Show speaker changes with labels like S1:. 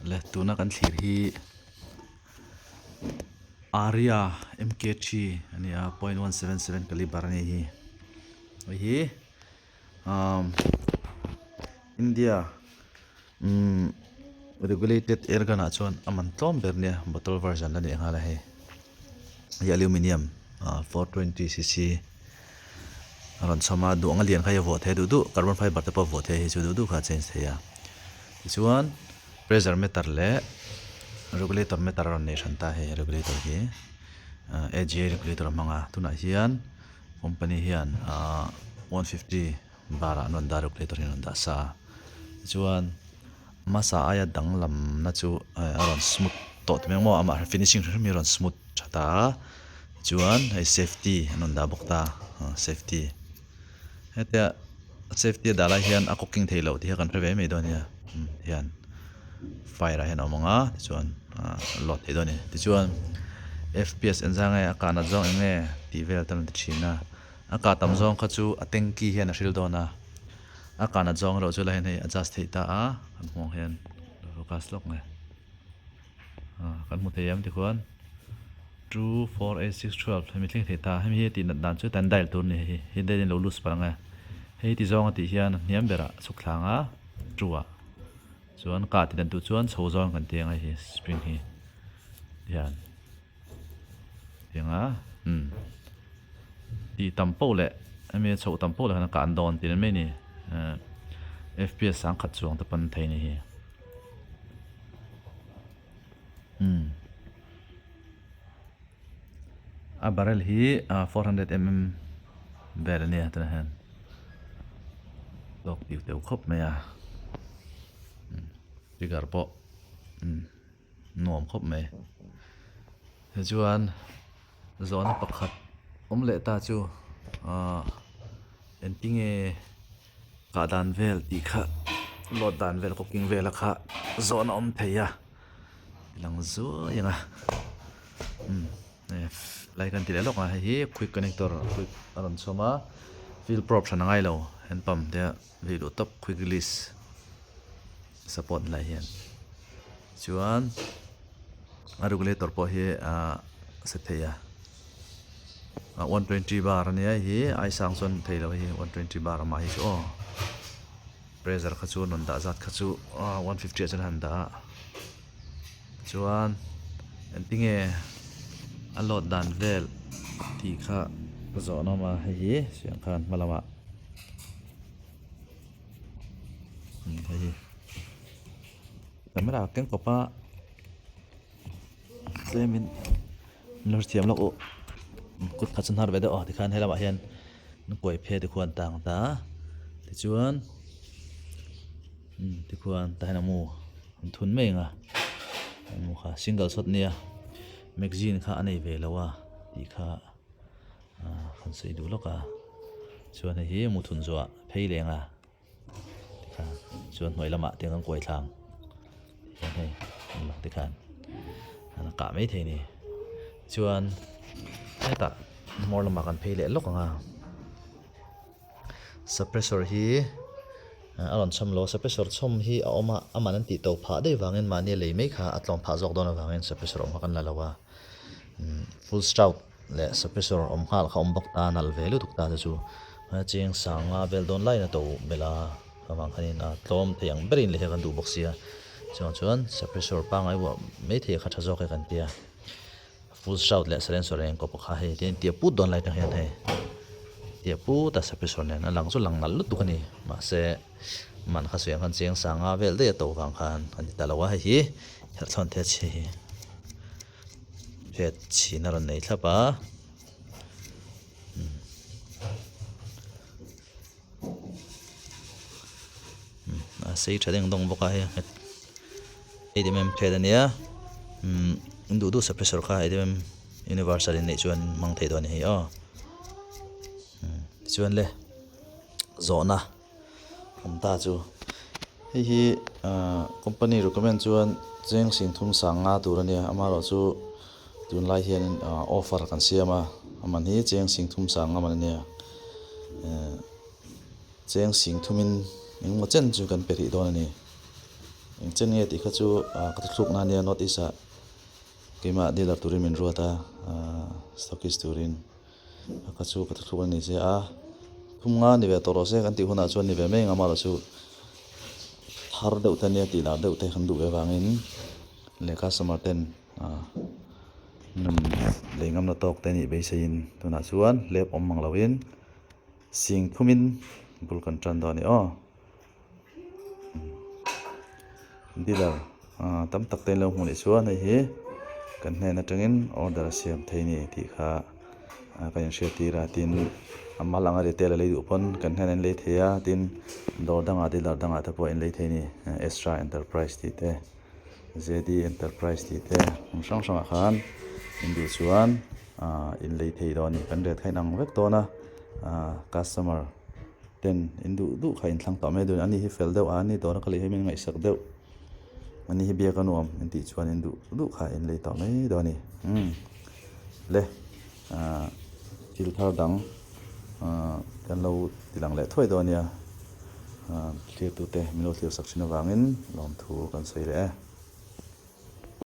S1: Le tuna kan thlir hi Aria MK3 a ni a .177 caliber a ni hi hei hi umm India umm regulated air gun ah chuan a man tlawm ber nia bottle version la nih nghal a hei hei aluminium ah 420 cc a rawn chhawm a duh anga lian kha hi a vuah thei a duh duh carbon fiber te pawh a vuah thei a hei chu duh duh kha a change thei a tichuan pressure meter leh regulator meter a rawn nei hran ta hei regulator hi ah AGA regulator a hmang a tunah hian company hian ah 150 bar ah an rawn dah a regulator hi an rawn dah sa a tichuan hmasa aia danglamna chu a rawn smooth tawh ta mai ang maw amah finishing hrim hrim hi a rawn smooth tha ta a tichuan hei safety an rawn dah bawk ta ah safety hetia safety a dah lai hian a cooking theih loh tih kha kan hre ve mai dawn nia hian fire ah hian a awm ang a tichuan ah load theih dawn a ni tichuan F P S engzah nge a kah nat zawng eng nge tih vel te an rawn ti thin a a kah tam zawng kha chu a tanky hian a hril dawn a a kah nat zawng erawh chu lai hian hei adjust theih ta a kan hmuh ang hian focus lawk nge ah kan hmu thei em tikhuan two four eight six twelve hemi thleng thei ta hemi hi a tih nat dan chu tan dial tur a ni hei hi hei dial in lo loose palh ang e hei ti zawng a tih hian a hniam berah a chhuk thlang a two ah chuan kah tih dan duh chuan chho zawng kan ti ang hei hi spring hi hian tianga umm tih tam poh leh hemi a chhoh tam poh leh khan a kah an dawn tih mai a ni eh F P S sangkhat chuang te pawn thei a ni hi umm a barrel hi 400 mm vel a nia tunah hian tawk tiu teu khawp mai a trigger pawh umm. Nuam khawp mai. Tichuan zawhna pakhat awm leh ta chu ahh engtinge kah dan vel tih kha load dan vel cooking vel a kha zawhna awm thei a lang zuai ang a umm lai kan ti leh lawk a hei hi quick connector quick a rawn chhawm a fill probe hran a ngai lo hand pump te a vei duh tawp quick release. Support lai hian chuan a regulator pawh hi ahh set thei a ah 120 bar ania hei hi ai sang chuan thei lo hei 120 bar amah hi chu aw pressure kha chu rawn dah zat kha chu ah 150 ah chuan a han dah a chuan engtinge a load dan vel tih kha zawh an awm a hei hi siang khan hma lamah. Hei hi camera keng kawp a tlemin an lo hrethiam lawk uh kut khat chu hnar ve deuh a tikhan he lamah hian an kuai phei tikhuan tang ta tichuan tikhuan tah hian a mu an thun mai ang a a mu kha single shot nia magazine kha a nei ve lo a tih kha. Ahh kan sawi duh lawk a chuan hei hi muthun zuah phei leng a tikhan chuan hnuai lamah te kan kuai thlang tikhan hei an lak tikhan an kah mai thei a ni chuan hetah hmawr lamah kan phei leh lawk ang a suppressor hi a rawn chhawm lo a suppressor chhawm hi a awm a aman an tih to phah daih vangin mahni a lei mai kha a tlawm phah zawk dawn avangin suppressor awm kha kan la lo a full strout. Leh suppressor awm nghal kha awm bawk ta nalh ve lutuk ta te chu cheng sanga vel dawn laiin a to belh a avang khanin a tlawm thei ang berin leh hian kan duh bawk sia chuvang chuan suppressor pangngai vuah maithei kha tha zawk e kan tia full shout leh silencer eng kawp kha hei tin tia put dawn lai atang hian hei tia put a suppressor nen a lang chu lang nalh lutuk a ni mahse man kha sawi ang khan cheng sanga vel daih a to vang khan a ni ta lo a hei hi herhthlawn thei a chhe hi. Hriat chhin a rawn nei thlap a a sei tha deng dawng bawk a hei a nghet eight mm thread a nia umm in duh duh suppressor kha eight mm universal in neih chuan hmang thei dawn a ni hei aw tichuan le zawhna. Awm ta chu hei hi ahh company recommend chuan cheng sing thum sang nga tur a nia amaherawh chu tunlai hian ahh offer kan siam a a man hi cheng sing thum sang nga man a nia ehh cheng sing thumin engemaw chen chu kan pe rih dawn a ni. Eng chen nge tih kha chu ka thluk na ania north east ah keimah dealer turin min ruat a stockist turin a kha chu ka thluk a ni che a thum nga ni ve tawh rawh se kan tih hunah chuan ni ve mai ang amaherawhchu thar deuh te ania tih lar deuh te kan duh ve avangin leh customer ten lei ngamna tawk te nih beiseiin tunah chuan lep awm mang loin sing thumin bul kan tan dawn a ni aw. Dealer tam tak te an lo hmuh leh chuan hei hi kan hnen atangin order a siam thei a ni tih kha kan inhriat tir a tin a mal anga retail a lei duh pawn kan hnenah an lei thei a tin dawr dangah dealer dangah te pawh an lei thei a ni Astra enterprise tih te J D enterprise tih te hmun hrang hrangah khan in duh chuan in lei thei dawn a ni kan rel kha inang vek dawn a customer. Ten in duh duh kha in thlang tawh mai dawn a ni hi fel deuh a ni dawr a ka lei hi min ngaihsak deuh a ni hi biak a nuam in tih chuan in duh duh kha in lei tawh mai dawn a ni umm le ah thil thar dang ah kan lo ti lang leh thuai dawn a nia ah thlir tute min lo thlir sak thin avangin lawmthu kan sawi leh e.